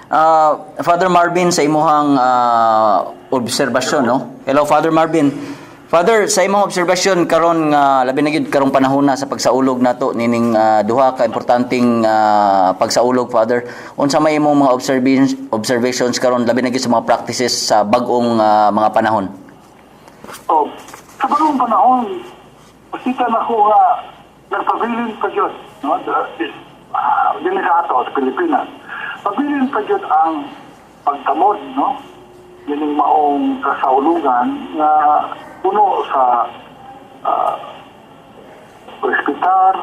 Father Marvin, sa imuhang obserbasyon, no? Hello, Father Marvin. Father, sa imong obserbasyon karon nga labi na gyud karong panahon na sa pagsaulog nato nining duha ka importanteng pagsaulog, Father. Unsa may imong mga observations karon, labi na gyud sa mga practices sa bag-ong mga panahon? Oh, sa bagong panahon, makita na ko nga nagpabilin pa gyud, no? Dinhi sa ato sa Pilipinas. Pabilin pa gyud ang pagtamod, no? Kining maong kasaulugan nga puno sa respetar,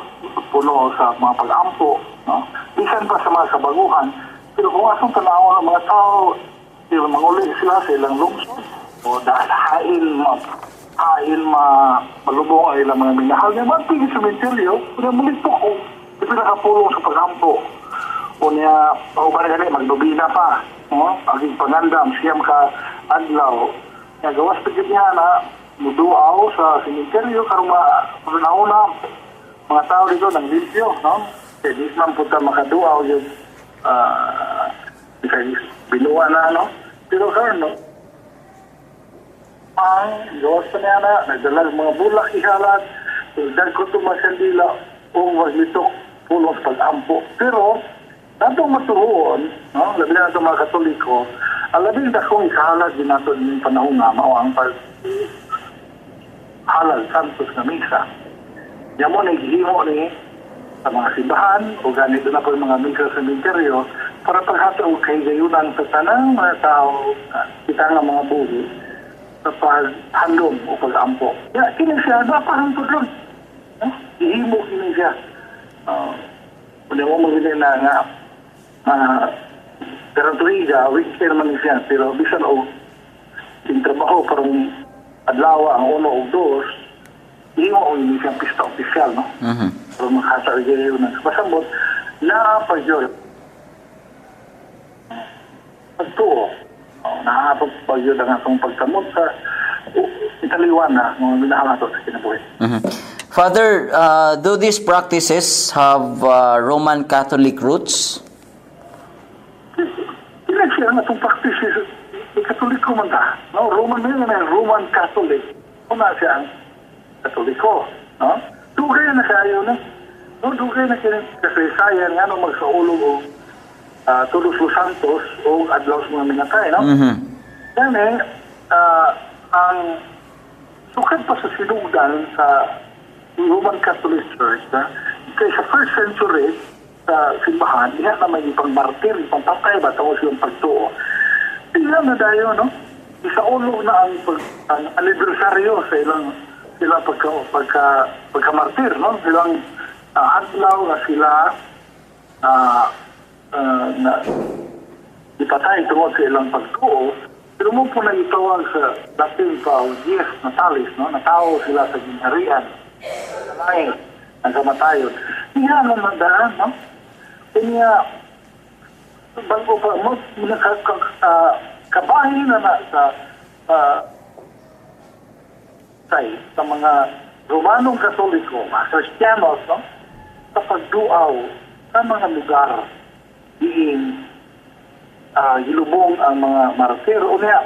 puno sa mga pag-ampo, no? Bisan pa sa mga kabaguhan, pero kung atong tanawon ang mga tao, di ba, manguli sila sa ilang lungsod, o dahil hain ma malubong ang ilang mga minahal niya, magpigi sa sementeryo, unya mulitok o pinakapulong sa pag-ampo. Unya, o ba na gani, magnobina pa, no? Aging pangandam, 9 ka adlaw. Nga gawas pa gyud niya na muduaw sa sementeryo, karong mga na mga tao dito nang limpyo, no? Kaya di man punta makaduaw yung kay binuwa na, no? Pero karon, no? Ang gawas pa niya na, nagdala ng mga bulak ihalat, dagko ito mga kandila, o maglitok pulong sa pag-ampo. Pero, natong maturuon, no? Labi na itong mga Katoliko, ang labing dakong ikahalad din nato ng panahon nga, mao ang pag halal santos nga misa. Yan mo naghihimo ni sa mga simbahan o ganito na po yung mga misa sa sementeryo para paghatag og kahigayunan sa tanang mga tao, kita nga mga buhi sa paghandom o pag-ampo. Ya, kini siya, napahantod ron. No? Gihimo kini siya. Kung mo magiging na nga, pero tuiga, weekend man siya, pero bisan og yung trabaho karong adlaw ang uno og dos, himo og hindi siyang pista opisyal, no? Pero makasar yun. Pasambot, naa pa gyud pagtuo. Oh, naa pa gyud ang atong pagkamot sa italiwan na mga minahal nato sa kinabuhi. Father, do these practices have Roman Catholic roots? Kini siya ang atong practices, Katoliko man ta. No? Roman man yun, Roman Catholic. Una siya ang Katoliko. No? Dugay na kayo na. No, dugay na kini kasaysayan nga no magsaulog og Todos los Santos o Adlaw sa mga minatay, no? Kani, ang sukad pa sa sinugdan sa Roman Catholic Church, na, kay sa first century sa simbahan, diha na may ipang martir, ipang patay ba, tungod silang pagtuo. Diha na dayon, no? Isaulog na ang anibersaryo sa ilang sila pagka martir, no? Silang adlaw na sila na ipatay tungod sa ilang pagtuo, pero mo po na itawag sa Latin pa o dies natalis, no? Natawo sila sa ginharian, sa langit, ang kamatayon. Diya na nadaan, no? Kanya, bago pa, mo, kabahin na na sa sa mga Romanong Katoliko, mga Kristiyanos, no? Sa pagduaw sa mga lugar diin gilubong ang mga martir. O niya,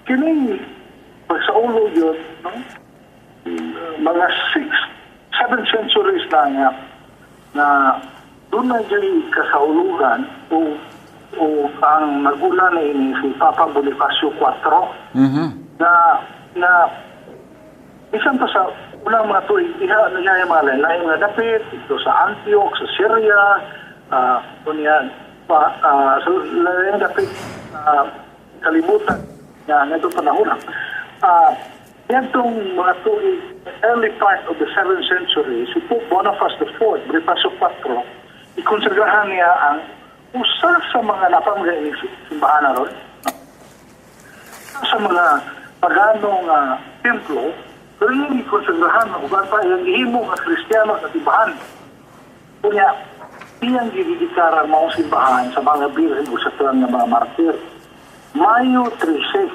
kini pagsaulog yun, no? Mga 6, 7 centuries na nga na doon na dyan kasaulugan o ang nagula na ini si Papa Bonifacio IV na na bisan pa sa unang mga tuig iha niya yung mga lain mga dapit ito sa Antioch, sa Syria, unya pa sa lain dapit kalibutan nga ngadto panahon. Yantong mga tuig early part of the 7th century, si Pope Boniface IV, Bonifacio IV, ikonsagrahan niya ang usa sa mga napamagay ni simbahan na ron, sa mga pagano nga templo, pero yung ikonsagrahan, uban pa yung gihimo nga Kristiyano sa simbahan. Kunya, iyang gididikara ang maong simbahan sa mga birhen o sa tuwan nga mga martir. Mayo 13.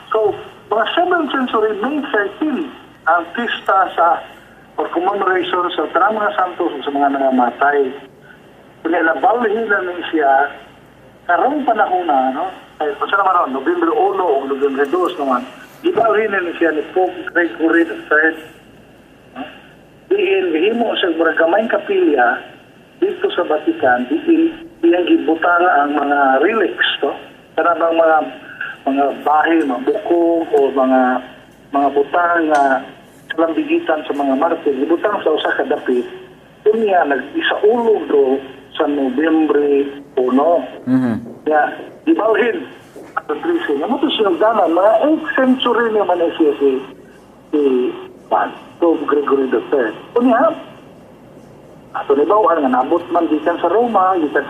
So, mga 7th century, May 13, ang pista sa or commemoration sa tanang mga santos o sa mga nangamatay. Kunya, nabalhin na ni siya Karong panahon na, no? Ay, kung naman ron, Nobyembre 1 o Nobyembre 2 naman, gibalhin na siya ni Pope Gregory III. No? Diin, gihimo sa murag gamayng kapilya dito sa Vatican, diin iyang gibutang ang mga relics, no? Kana bang mga bahin, mga buko o mga butang nga kalambigitan sa mga martir, gibutang sa usa ka dapit, unya nag-isaulog do sa Nobyembre 1. Ya, gibalhin ang 13. Nga mo to sinugdanan, mga 8th century naman na siya si Pan, Pope Gregory III. Unya, ato ni bawaan nga naabot man gikan sa Roma, gikan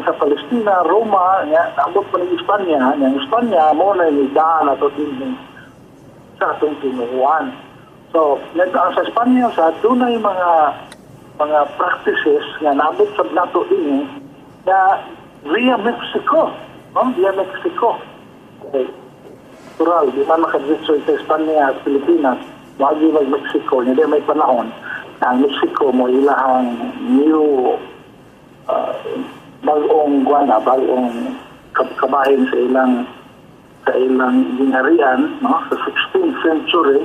sa Palestina, Roma, nga naabot man ng Espanya, nga ang Espanya mo na ni daan ato din sa atong tinuuan. So, ang sa Espanya sa dunay mga practices nga naabot sa nato ini nga via Mexico, no? Via Mexico. Okay. Natural, di man makadiretso sa Espanya at Pilipinas, moagi mag Mexico, hindi may panahon ang Mexico mo ilahang new bagong guana, bagong kabahin sa ilang gingharian, no, sa 16th century.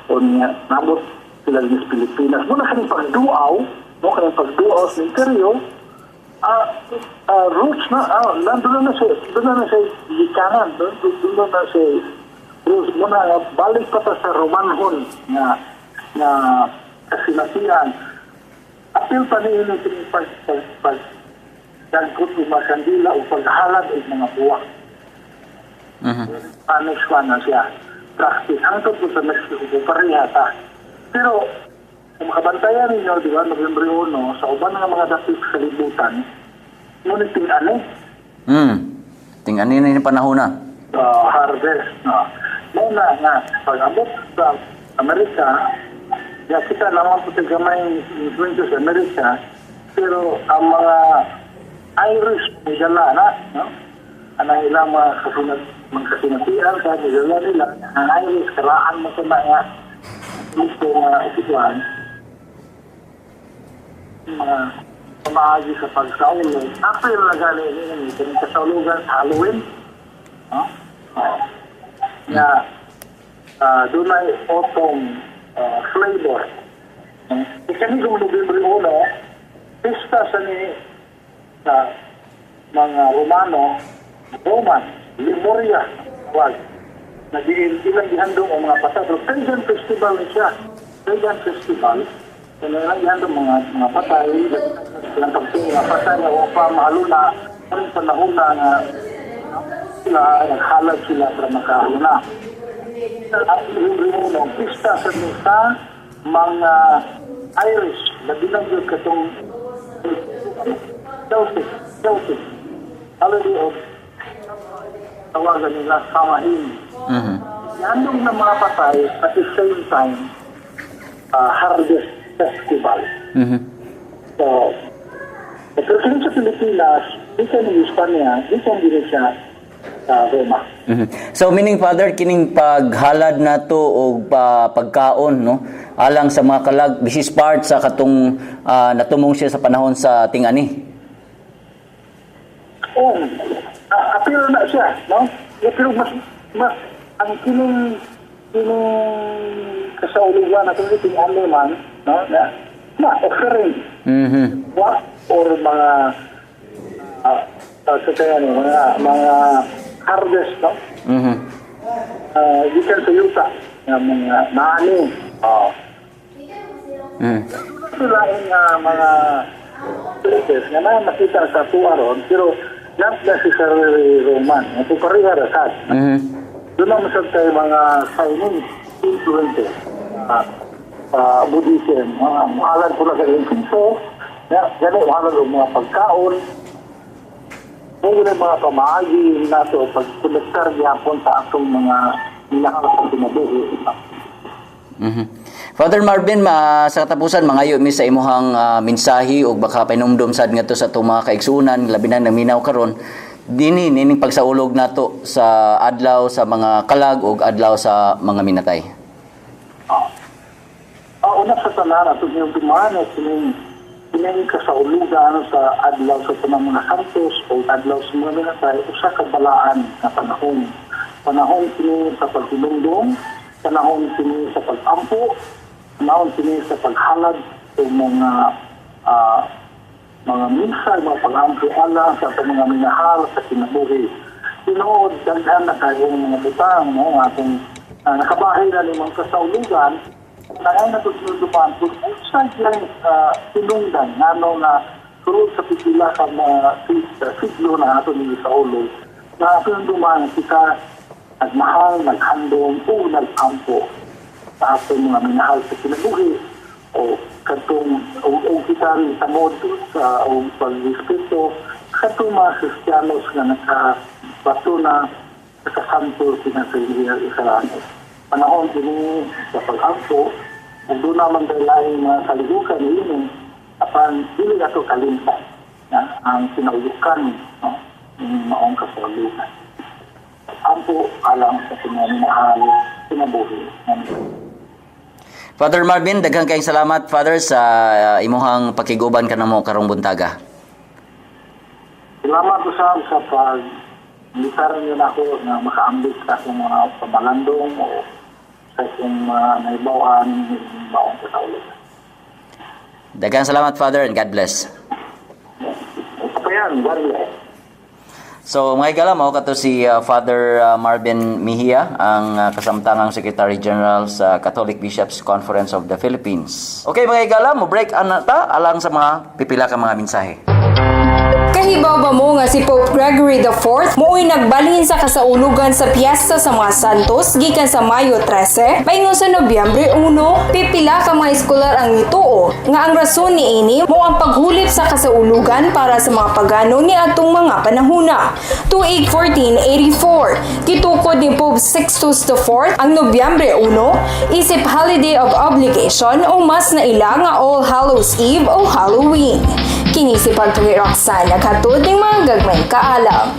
Unya nabot sila sa Pilipinas. Muna kaning pagduaw, no, kaning pagduaw sa imperyo, roots na, nandun na sa, doon na sa gikanan, doon na sa roots. Muna, balik pa ta sa Romanhon nga nga kasinatian. Apil pa ni ini kining pag pag pag dagkot og mga kandila o paghalad og mga buwak. Spanish one na siya. Practice. Hangtod po sa Mexico po, pareha ta. Pero, kung makabantayan ninyo, di ba, Nobyembre 1, sa uban ng mga dapit sa libutan, ngunit ting-ani, Ting-ani na yung panahon na. Harvest. No? Muna nga, pag abot sa Amerika, ya kita naman po gamay influence sa Amerika, pero ang mga Irish may dala na, no? Anang ilang mga kasinatian sa nidala nila, ang Irish, karaan mo sa mga gusto nga opisyan, mga pamaagi sa pagsaulog. April na gali ini, kining kasaulugan sa Halloween. No? Oh. Nga dunay autumn flavor. Kani kung Nobyembre 1, pista sa ni sa mga Romano, Roman, Lemuria, wag. Nag-iin ilang gihandong ang mga patay. Pero pagan festival ni siya. Pagan festival. Kaya ilang gihandong mga patay, ilang pagtuo mga patay nga wa pa mahaluna, karon panahon na nga sila, naghalad sila para makahaluna. Ang Nobyembre 1, pista sa sa mga Irish, labi na gyud katong Celtic, holiday of tawagan nila Samahin. Yandong ng mga patay at the same time, harvest festival. So, pero kung sa Pilipinas, di ka ni Espanya, di ka din siya sa Roma. So meaning, Father, kining paghalad nato og pagkaon, no, alang sa mga kalag, this is part sa katong natumong siya sa panahon sa ting-ani. Oh, apil na siya, no? Yeah, pero mas ang kining kasaulugan natin iting ano man, no? Na offering wa or mga sa kaya ni mga harvest, no? Gikan sa yuta nga mga naani. Sila nga mga places nga na makita sa tuwa ron, pero not necessarily Roman. Ito pareha ra sad. Doon naman sa tayo mga Chinese influences Buddhism, mga muhalad po na sa insenso, ya, gani muhalad og mga pagkaon, mo yun ang mga pamaagi nato pagkonektar gihapon sa atong mga minahal sa kinabuhi. Father Marvin, sa katapusan mangayo mi sa imuhang mensahe ug baka pahinumdom sad ngadto sa atong mga kaigsuonan, labi na naminaw karon dinhi nining pagsaulog nato sa adlaw sa mga kalag ug adlaw sa mga minatay. Una sa tanan, atong iyong tumahan at kining Kining kasaulugan sa Adlaw sa Tanang mga Santos o Adlaw sa mga Minatay, usa ka balaan nga panahon. Panahon kini sa paghinumdom, panahon kini sa pag-ampo, panahon kini sa paghalad o mga misa, mga pag-ampo alang sa atong mga minahal sa kinabuhi. Tinuod, daghan na kayong mga butang, no, nga atong nakabahin na limang kasaulugan, kaya na tutulungan kung unsa yung tinungdan ngano nga sulod sa pipila ka mga siglo na ato ni saulog na pinunduman kita nagmahal, naghandom o nagampo sa atong mga minahal sa kinabuhi o katong o kita rin tamod sa o pagrespeto katong mga Kristiyanos nga nakabato na sa kasanto sa langit. Panahon kini sa pag-ampo, ug doon naman tayo laing mga kaligukan niini, apan dili ato kalimtan na ang kinaulukan, no, ng maong kasaulukan. Ampo alang sa pinamahal kinabuhi. Father Marvin, daghang kayong salamat, Father, sa imuhang pakiguban kanamo karong buntaga. Salamat usab sa pag imbitaran niyo nako na makaambit sa akong mga pamalandong o sa akong mga naibawan maong kasaulukan. Daghang salamat, Father, and God bless. Ito pa yan, God bless. So, mga higala, mao kato si Father Marvin Mejia, ang kasamtangang Secretary General sa Catholic Bishops Conference of the Philippines. Okay, mga higala, mo break ana ta alang sa mga pipila ka mga mensahe. Kahibaw ba mo nga si Pope Gregory IV mooy nagbalhin sa kasaulugan sa piyesta sa mga santos gikan sa Mayo 13 paingon sa Nobyembre 1? Pipila ka mga eskolar ang nituo nga ang rason niini mao ang paghulip sa kasaulugan para sa mga pagano ni atong mga panahuna. Tuig 1484, gitukod ni Pope Sixtus IV ang Nobyembre 1 isip holiday of obligation o mas naila nga All Hallows Eve o Halloween. Kini si Pagtuwi Roxanne, naghatod ng mga gagmayng kaalam.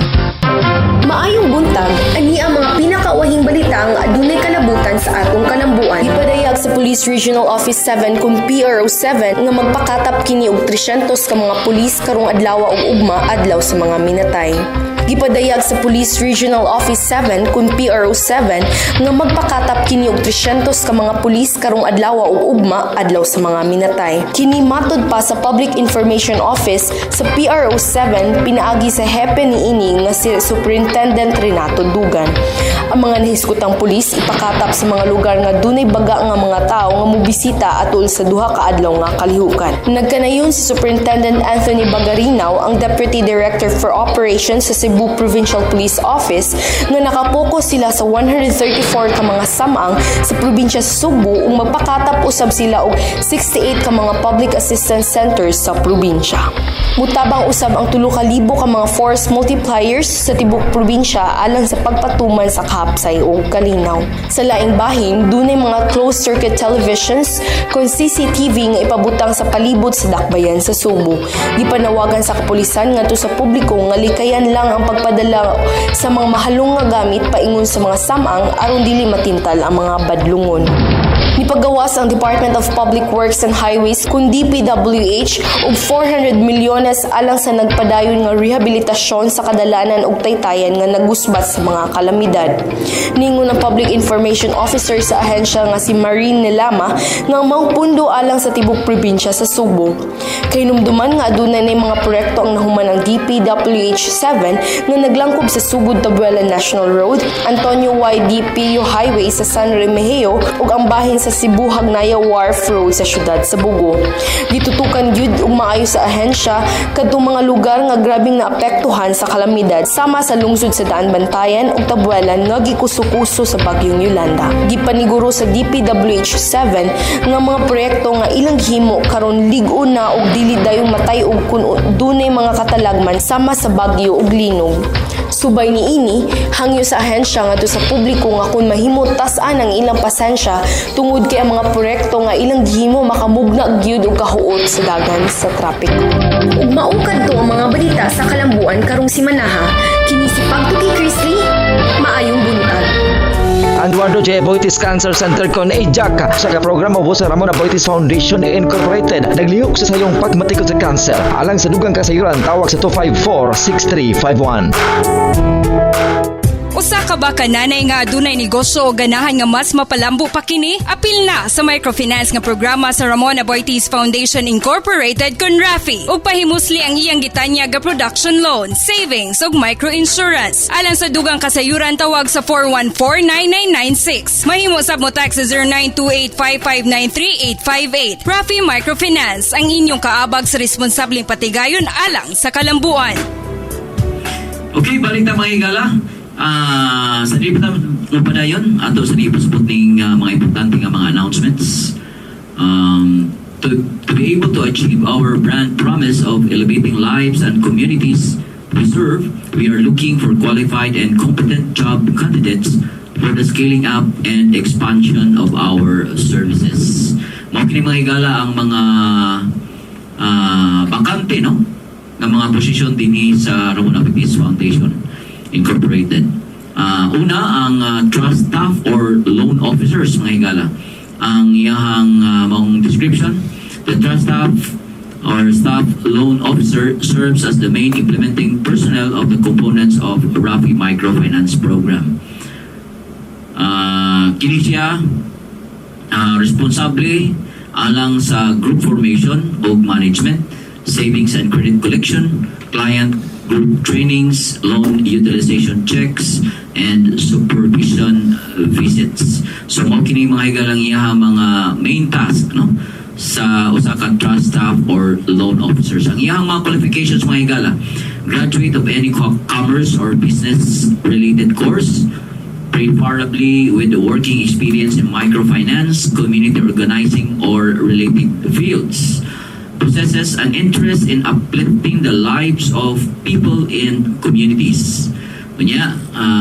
Maayong buntag, ani ang mga pinakauwahing balita nga adunay kalabutan sa atong kalambuan. Gipadayag sa Police Regional Office 7 kung PRO 7 nga magpakatap kini og 300 ka mga pulis karong adlaw ug ugma, Adlaw sa mga Minatay. Gipadayag sa Police Regional Office 7 kun PRO 7 nga magpakatap kini og 300 ka mga pulis karong adlaw ug ugma, Adlaw sa mga Minatay. Kini matod pa sa Public Information Office sa PRO 7 pinaagi sa hepe niini nga si Superintendent Renato Dugan. Ang mga nahiskutang pulis ipakatap sa mga lugar nga dunay baga nga mga tawo nga mobisita atol sa duha ka adlaw nga kalihukan. Nagkanayon si Superintendent Anthony Bagarinaw, ang Deputy Director for Operations sa Cebu Provincial Police Office, nga nakapokus sila sa 134 ka mga samang sa probinsya sa Sugbo ug magpakatap usab sila og 68 ka mga public assistance centers sa probinsya. Mutabang usab ang 3,000 ka mga force multipliers sa tibok probinsya alang sa pagpatuman sa kahapsay o kalinaw. Sa laing bahin, dunay mga closed-circuit televisions kon CCTV nga ipabutang sa palibot sa dakbayan sa Sugbo. Gipanawagan sa kapulisan ngadto sa publiko nga likayan lang ang pagpadala sa mga mahalong nga gamit paingon sa mga samang aron dili matintal ang mga badlungon. Nipagawas ang Department of Public Works and Highways kun DPWH og 400 milyones alang sa nagpadayon nga rehabilitasyon sa kadalanan ug taytayan nga nagusbat sa mga kalamidad. Ningon ang Public Information Officer sa ahensya nga si Marine Nelama nga maong pundo alang sa tibok probinsya sa Sugbo. Kahinumduman nga adunay na mga proyekto ang nahuman ang DPWH 7 nga naglangkob sa Sugod Tabuela National Road, Antonio Y. D. Pio Highway sa San Remigio ug ang bahin sa Cebu Hagnaya Wharf Road sa syudad sa Bogo. Gitutukan gyud og maayo sa ahensya kadtong mga lugar nga grabeng naapektuhan sa kalamidad sama sa lungsod sa Daan Bantayan ug Tabuelan nga gikuso-kuso sa bagyong Yolanda. Gipaniguro sa DPWH 7 nga mga proyekto nga ilang gihimo karon lig-on na ug dili dayong matay og kun dunay mga katalagman sama sa bagyo ug linog. Subay niini, hangyo sa ahensya ngadto sa publiko nga kun mahimo tas-an ang ilang pasensya tungod kay ang mga proyekto nga ilang gihimo makamugna gyud og kahuot sa dagan sa trapiko. Ug mao kadto ang mga balita sa kalambuan karong simanaha, kini si Pagtuki Chrisley, maayong buntag. Ang Eduardo J. Aboitiz Cancer Center kon AJAC sa ka programa ubos sa Ramon Aboitiz Foundation Incorporated. Naglihok sa sayong pagmatikod sa cancer. Alang sa dugang kasayuran, tawag sa 254-6351. Usa ka ba ka nanay nga adunay negosyo o ganahan nga mas mapalambo pa kini? Apil na sa microfinance nga programa sa Ramon Aboitiz Foundation Incorporated kon RAFI ug pahimusli ang iyang gitanyag nga production loan, savings ug microinsurance. Alang sa dugang kasayuran, tawag sa 414-9996. Mahimo sab mo text sa 0928-559-3858. RAFI Microfinance, ang inyong kaabag sa responsableng patigayon alang sa kalambuan. Okay, balik ta, mga higala. Sa di pa ta mapadayon, ato sa di pasabot ning mga importante nga mga announcements. To be able to achieve our brand promise of elevating lives and communities we serve, we are looking for qualified and competent job candidates for the scaling up and expansion of our services. Mao kini, mga higala, ang mga bakante, no, ng mga posisyon dinhi sa Ramon Aboitiz Foundation Incorporated. Una, ang trust staff or loan officers, mga higala. Ang iyahang maong description, the trust staff or staff loan officer serves as the main implementing personnel of the components of RAFI Microfinance Program. Kini siya responsable alang sa group formation o management, savings and credit collection, client group trainings, loan utilization checks, and supervision visits. So mao kini, mga higalang, iya mga main task, no, sa usa ka trust staff or loan officers. Ang iyang mga qualifications, mga higala, graduate of any commerce or business related course, preferably with working experience in microfinance, community organizing, or related fields. Possesses an interest in uplifting the lives of people in communities. Unya,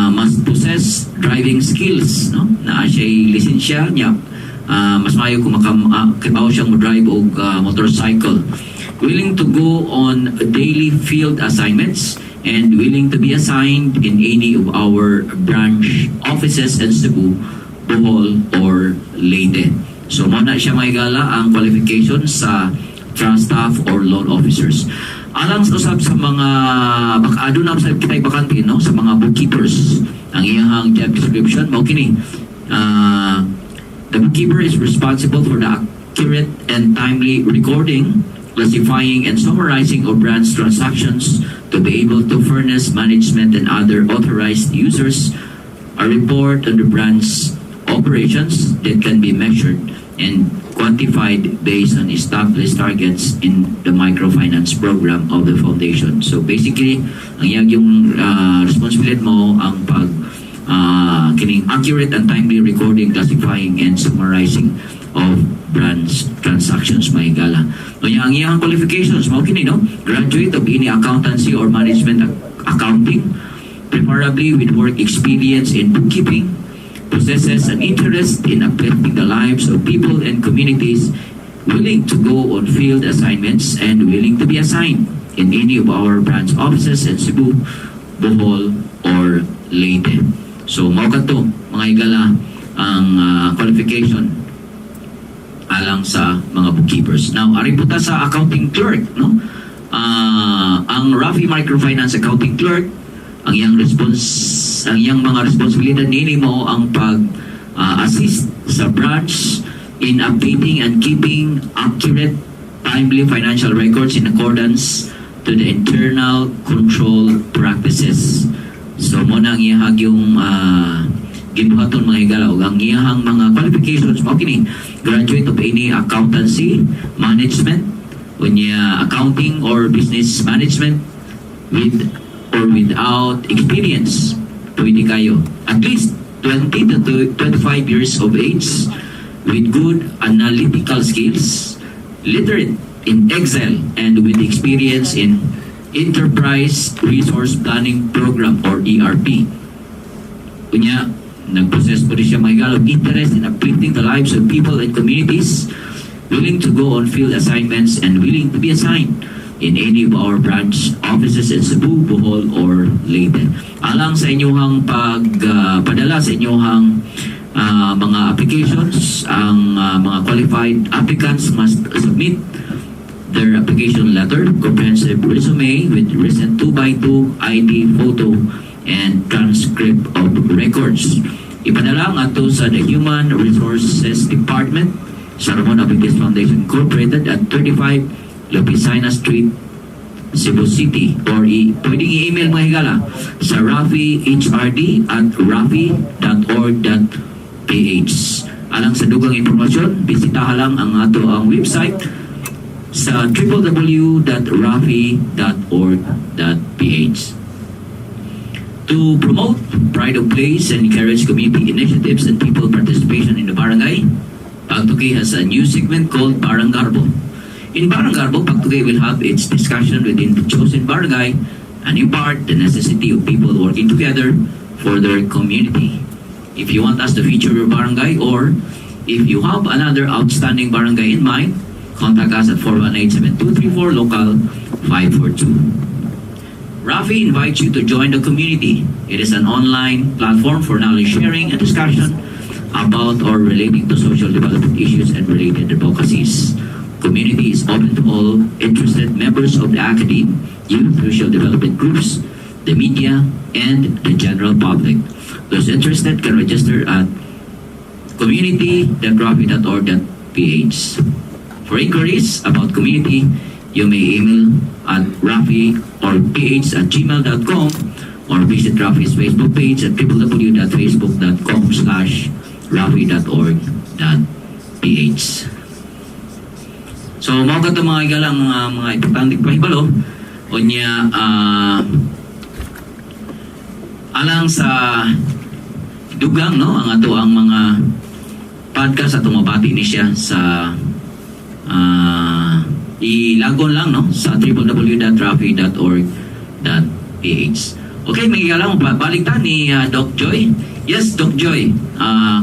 must possess driving skills, no? Naa siya lisensya niya. Mas maayo kung maka kibaw siyang mo-drive og motorcycle. Willing to go on daily field assignments and willing to be assigned in any of our branch offices in Cebu, Bohol, or Leyte. So, mao na siya, mga higala, ang qualifications sa trust staff or loan officers. Alang sa usab sa mga baka aduna sa kitay bakante, no, sa mga bookkeepers. Ang iyang job description mao kini. The bookkeeper is responsible for the accurate and timely recording, classifying and summarizing of branch transactions to be able to furnish management and other authorized users a report on the branch operations that can be measured and quantified based on established targets in the microfinance program of the foundation. So basically, ang iyang yung responsibility mo ang pag kining accurate and timely recording, classifying, and summarizing of branch transactions, mga higala. Unya, ang iyang qualifications mao kini, no, graduate of any accountancy or management accounting, preferably with work experience in bookkeeping, possesses an interest in uplifting the lives of people and communities, willing to go on field assignments and willing to be assigned in any of our branch offices in Cebu, Bohol, or Leyte. So, mao kato, mga higala, ang qualification alang sa mga bookkeepers. Now, ari po ta sa accounting clerk, no? Ang Rafi Microfinance accounting clerk, ang iyang mga responsibilidad nini mo ang pag assist sa branch in updating and keeping accurate, timely financial records in accordance to the internal control practices. So mao na ang iyahag yung gibuhaton, mga higala, ug ang iyahang mga qualifications mao kini: graduate of any accountancy, management, unya accounting or business management with or without experience, pwede kayo. At least 20 to 25 years of age with good analytical skills, literate in Excel and with experience in Enterprise Resource Planning Program or ERP. Unya, nag-possess po rin siya, mga higala, of interest in uplifting the lives of people and communities, willing to go on field assignments and willing to be assigned in any of our branch offices in Cebu, Bohol, or Leyte. Alang sa inyong pagpadala sa inyong Mga applications, ang mga qualified applicants must submit their application letter, comprehensive resume with recent 2x2 ID photo and transcript of records. Ipadala ang ato sa the Human Resources Department sa Ramon Aboitiz Foundation Incorporated at 35 Lopizina Street, Cebu City, or pwedeng i-email, mga higala, sa rafihrd@rafi.org.ph. Alang sa dugang impormasyon, bisitahan lang ang ato ang website sa www.rafi.org.ph. To promote pride of place and encourage community initiatives and people participation in the barangay, Pagtuki has a new segment called Baranggarbo. In Baranggarbo, Pagtuki will have its discussion within the chosen barangay and impart the necessity of people working together for their community. If you want us to feature your barangay or if you have another outstanding barangay in mind, contact us at 418-7234, local 542. Rafi invites you to join the community. It is an online platform for knowledge sharing and discussion about or relating to social development issues and related advocacies. Community is open to all interested members of the academe, youth, social development groups, the media, and the general public. Those interested can register at community.rafi.org.ph. For inquiries about community, you may email at rafi or ph@gmail.com or visit Rafi's Facebook page at www.facebook.com/rafi.org.ph. So, mao kato, mga higala, ang mga importante pahibalo. Unya, alang sa dugang, no, ang ato ang mga podcast ato mabati ni siya sa ilagon lang, no, sa www.rafi.org.ph. Okay, mga higala, balik ta ni Doc Joy. Yes, Doc Joy.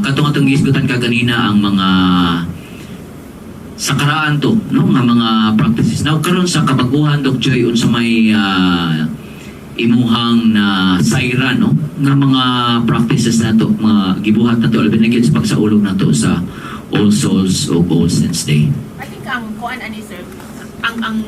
Katong atong gisgutan kaganina ang mga sa karaan to, no, nga mga practices. Now karon sa kabaguhan, Doc Joy, unsa may imuhang na sayran, no, nga mga practices nato, mga gibuhat nato, labi na gyud sa pagsaulog nato sa All Souls o All Saints Day? I think ang kuan ani, sir, ang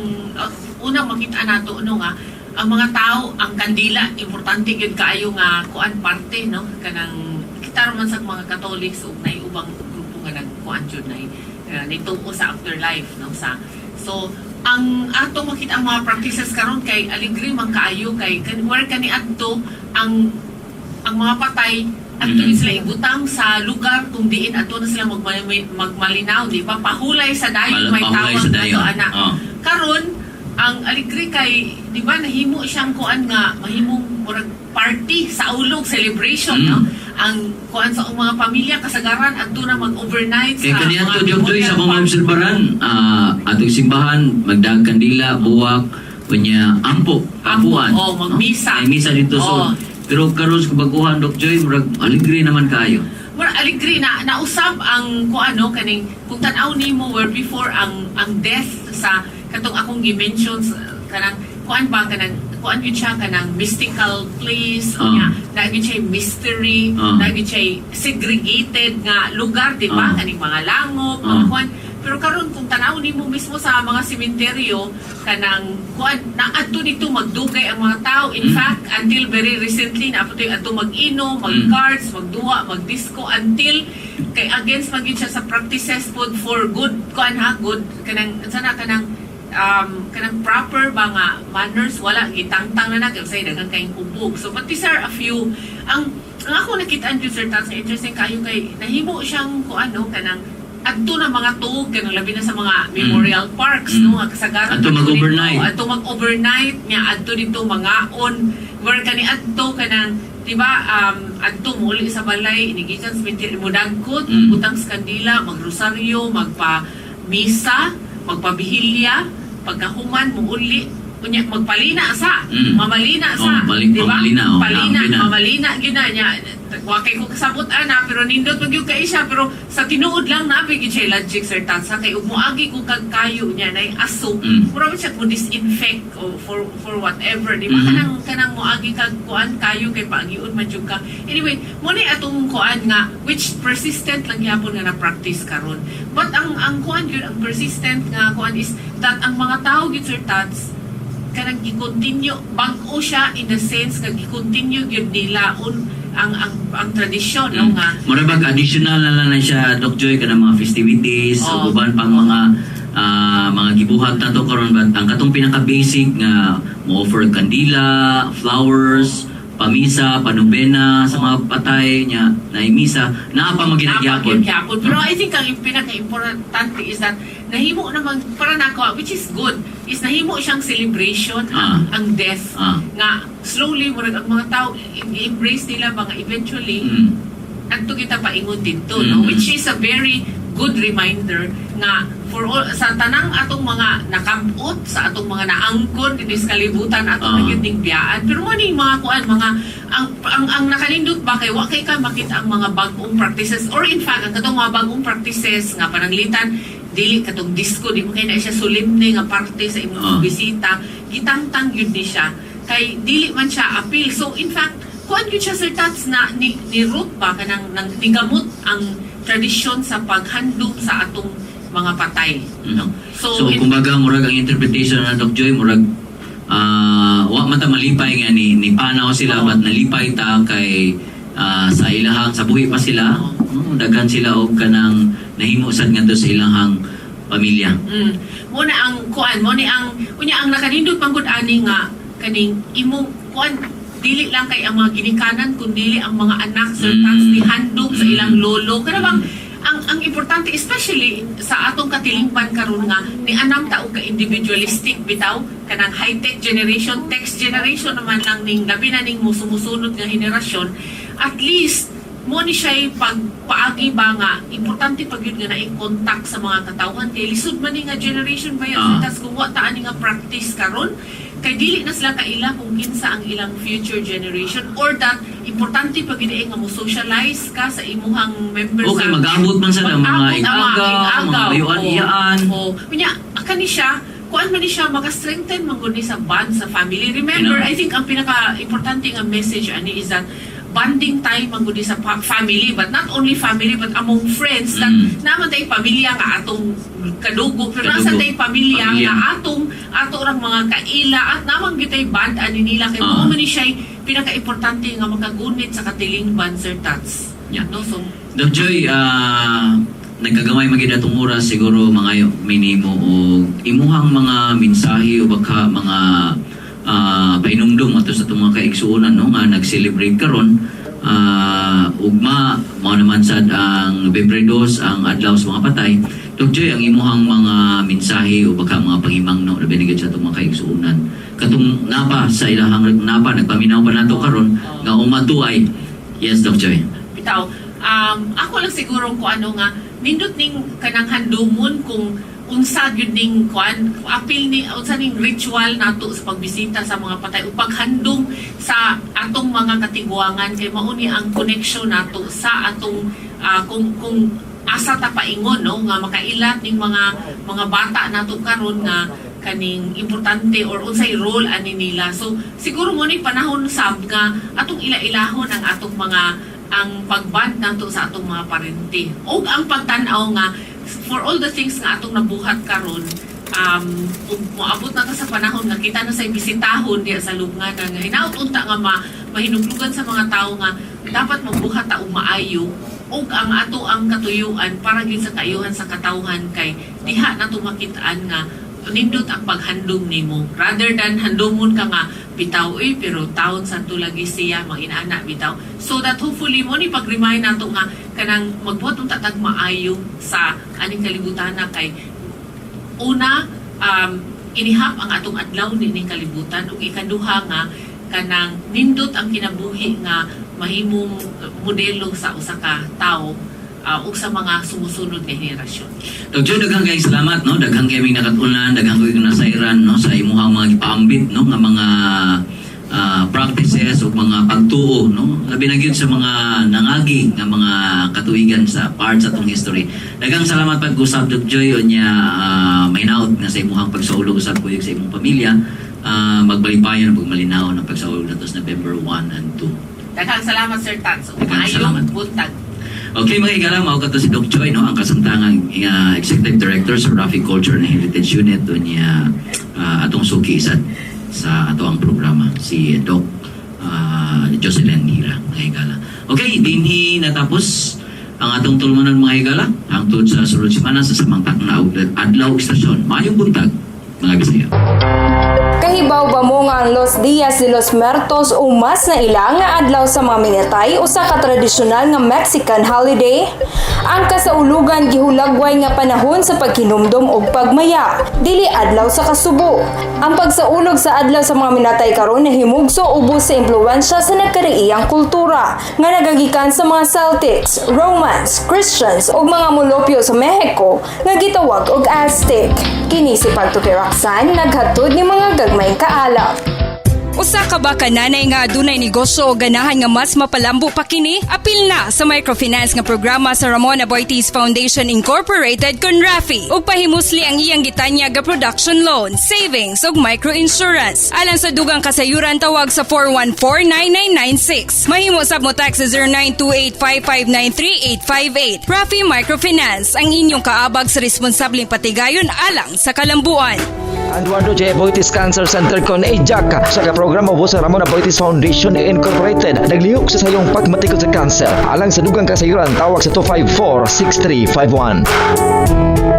unang makita nato, no, nga ang mga tao, ang kandila importante gyud kaayo nga kuan, parte, no, kanang kita man sa mga Catholics ug nay ubang grupo nga nagkuan jud nay nituo sa afterlife, no, sa so ang ato makita ang mga practices karon kay aligre man kaayo kay kan where kani adto ang mga patay adto sila ibutang sa lugar kung diin adto na sila magmalinaw, di ba, pahulay sa dayon, may Pahulay tawag sa dayon. nato ana. Karon ang aligre kay, di ba, nahimo siyang kuan nga mahimong murag party sa ulog celebration, no, ang kuan sa mga pamilya kasagaran adto na mag-overnight Kay sa kaniadto, mga Doc Joy, sa memorial mga park. obserbaran, atong simbahan, magdaag kandila, buwak, unya ampo, ampuan. Oh, magmisa. No? May misa dito so. Pero karon sa kabaguhan, Doc Joy, murag aligre naman kayo. Mura aligre na nausab ang kuan, no, kaning kung tan-aw nimo where before ang death sa katong akong gi-mention kanang kuan ba, kanang kuan gyud siya, kanang mystical place unya na gyud siya mystery, na gyud siya segregated nga lugar, di ba, kaning mga langop, mga kuan. Pero karon kung tan-aw nimo mismo sa mga sementeryo, kanang kuan na adto dito magdugay ang mga tao. In fact, until very recently na ato adto mag-inom, mag-cards, magduwa, mag-disco, until kay against man gyud siya sa practices pod for good kuan ha, good kanang sana kanang proper mga manners, wala gitangtang na na kay say daghan kayong hubog. So but these are a few. Ang ako nakita jud, sir Tans, interesting kayo kay nahimo siyang kuan, no, kanang adto na mga tuog kanang labi na sa mga memorial parks, no, nga kasagaran Adto mag-overnight. Adto mag-overnight nga adto dito mangaon where kani adto kanang, di ba, adto muuli sa balay inigikan sa cemetery mudagkot, butang sa kandila, magrosaryo, magpa misa, magpabihilya, pagkahuman muuli unya magpalina sa mamalina sa Oh, balik- di ba? Mamalina, oh, Palina, naambi na. mamalina gyud na niya. Wa kay ko kasabot ana, pero nindot man gyud kay siya, pero sa tinuod lang naa gyud siya logic, Sir Tats, ha? Kay ug moagi kung kag kayo niya nay aso, mura man siya mo disinfect o for whatever, di ba? Kanang moagi kag kuan kayo kay paagion man jud ka. Anyway, mo ni atong kuan nga which persistent lang gyapon nga na practice karon, but ang kuan gyud, ang persistent nga kuan is that ang mga tao gyud, Sir Tats, kanang gi-continue, bag-o siya in the sense nga gi-continue gyud nila on ang tradisyon, no, nga Mura bag additional na lang na siya, Doc Joy, kanang mga festivities o uban pang mga gibuhat nato karon, but ang katong pinaka basic nga mo offer kandila, flowers, pamisa, panubena sa mga patay niya, na misa, naa pa man ginagyapon. Gyapon. Pero I think ang pinaka-importante is that nahimo naman para nako, which is good, is nahimo siyang celebration ang death nga slowly murag ang mga tao i-embrace nila mga eventually adto kita paingon didto, no, which is a very good reminder nga for all sa tanang atong mga nakabot, sa atong mga naangkon dinhi sa kalibutan atong na gyud ning biyaan. Pero mo ning mga kuan, mga ang nakanindot ba kay wa kay ka makita ang mga bag-ong practices, or in fact ang katong mga bagong practices nga pananglitan dili katong disco, di mo kay na siya solemne nga parte sa imong bisita, gitangtang gyud ni siya kay dili man siya appeal. So in fact, kuan gyud siya, Sir Tats, na ni root ba kanang nang nigamot ang tradisyon sa paghandom sa atong mga patay, no? So, kumbaga murag ang interpretation na, Doc Joy, murag wa man ta malipay nga ni panaw sila, but nalipay ta kay sa ilahang sa buhi pa sila, no, daghan sila og kanang nahimo sad ngadto sa ilahang pamilya. Mo na ang kuan, mo ni ang unya ang nakanindot manggod ani nga kaning imong kuan, dili lang kay ang mga ginikanan kundi ang mga anak, Sir Tats, ni handom sa ilang lolo. Kana bang ang importante, especially sa atong katilingban karon nga ni anam ta og ka individualistic bitaw, kanang high-tech generation, text generation naman lang ning labi na ning musumusunod nga henerasyon, at least mo ni siya pagpaagi ba nga importante pag yun nga na contact sa mga katawhan kay lisod man ni nga generation ba yan. Tas kung wa ta ani nga practice karon kay dili na sila kaila kung kinsa ang ilang future generation, or that importante pag yun eh, nga mo socialize ka sa imuhang members. Okay, mag-abot man sa mga Mag-abot ang mga igagaw, mga igagaw. bayuan, iyaan. Oo. Unya, kani siya, kuan man ni siya, maka-strengthen man gud ni sa bond sa family. Remember, Kina. I think ang pinaka-importante nga message ani is that bonding time man gud ni sa family, but not only family but among friends, that naman tay pamilya nga atong kadugo, pero Kadugo. nasa tay pamilya, Pamilya. nga atong ato rang mga kaila at naman gyud tay bond ani nila kay mao man ni siya pinaka-importante nga makagunit sa katilingban, Sir Tats. No, so Doc Joy, nagkagamay man gyud atong oras, siguro mga minimo o imuhang mga mensahe o baka mga pahinumdum ato sa atong mga kaigsuonan, no, nga nag-celebrate karon ugma mao naman sad ang Nobyembre 2, ang adlaw sa mga patay. Doc Joy, ang imuhang mga mensahe o baka mga pahimangno labi na gyud sa atong mga kaigsuonan katong napa sa ilahang napa nagpaminaw pa nato karon nga umatuay. Yes, Doc Joy. Bitaw, ako lang siguro kung ano nga nindot ning kanang handumon kung unsa gyud ning kuan apil ni unsa ning ritual nato sa pagbisita sa mga patay o paghandom sa atong mga katiguangan kay mao ni ang connection nato sa atong kung asa ta paingon, no, nga makailat ning mga bata nato karon nga kaning importante or unsay role ani nila. So siguro mo ni panahon sab nga atong ila-ilahon ang atong mga ang pagband nato sa atong mga parente ug ang pagtan-aw nga for all the things nga atong nabuhat karon, ug moabot na ta sa panahon nga kita na say bisitahon diya sa lubnganan nga hinaut unta nga mahinuglugan sa mga tawo nga dapat magbuhat ta og maayo ug ang ato ang katuyuan para gyud sa kaayuhan sa katawhan kay diha nato makitaan nga nindot ang paghandom nimo rather than handomon ka nga bitaw, uy, pero taon sa lagi siya mga inaana bitaw. So that hopefully mo ni pag-remind nato nga kanang magbuhat unta tag maayo sa aning kalibutan na kay una, inihap ang atong adlaw nining kalibutan, ug ikaduha nga kanang nindot ang kinabuhi nga mahimong modelo sa usa ka tawo ug sa mga sumusunod nga henerasyon. Doc Joy, daghang kayong salamat, no? Daghang kay nakat-unan, daghang kayong nasayran, no, sa imuhang mga gipaambit, no, nga mga practices o mga pagtuo, no, labi na gyud sa mga nangagi nga mga katuigan sa part sa atong history. Daghang salamat pag-usab, Doc Joy. Unya mahinaot nga sa imuhang pagsaulog usab kuyog sa imong pamilya, magbalipayon ug malinaw ng pagsaulog nato sa November 1 and 2. Daghang salamat, Sir Tats. Ug Daghang salamat. maayong buntag. Okay, mga higala, mao kato si Doc Joy, no, ang kasamtangang Executive Director sa Rafi Culture and Heritage Unit unya atong suki sad sa ato ang programa, si Doc Jocelyn Hira, mga higala. Okay, dinhi natapos ang atong tulumanon, mga higala. Hangtod sa sunod semana sa samang takna og adlaw ug istasyon. Maayong buntag, mga Bisaya. Kahibaw ba mo nga ang Los Dias de los Muertos o mas na ilang nga adlaw sa mga minatay usa ka tradisyonal nga Mexican holiday? Ang kasaulugan gihulagway nga panahon sa paghinumdom og pagmaya, dili adlaw sa kasubo. Ang pagsaulog sa adlaw sa mga minatay karon nahimugso ubos sa impluwensya sa nagkaraiyang kultura nga nagagikan sa mga Celtics, Romans, Christians ug mga molupyo sa Mexico nga gitawag og Aztec. Kini si Pagtuki Roxanne, naghatod ni mga gagmayng kaalam. Usa ka ba ka nanay nga adunay negosyo o ganahan nga mas mapalambo pa kini? Apil na sa microfinance nga programa sa Ramon Aboitiz Foundation Incorporated kon RAFI ug pahimusli ang iyang gitanyag nga production loan, savings ug microinsurance. Alang sa dugang kasayuran, tawag sa 414-9996. Mahimo sab mo text sa 0928-559-3858. RAFI Microfinance, ang inyong kaabag sa responsableng patigayon alang sa kalambuan. Eduardo J. Aboitiz Cancer Center kon AJAC sa programa ubos sa Ramon Aboitiz Foundation Incorporated naglihok sa sayong pagmatikod sa cancer. Alang sa dugang kasayuran, tawag sa 254-6351.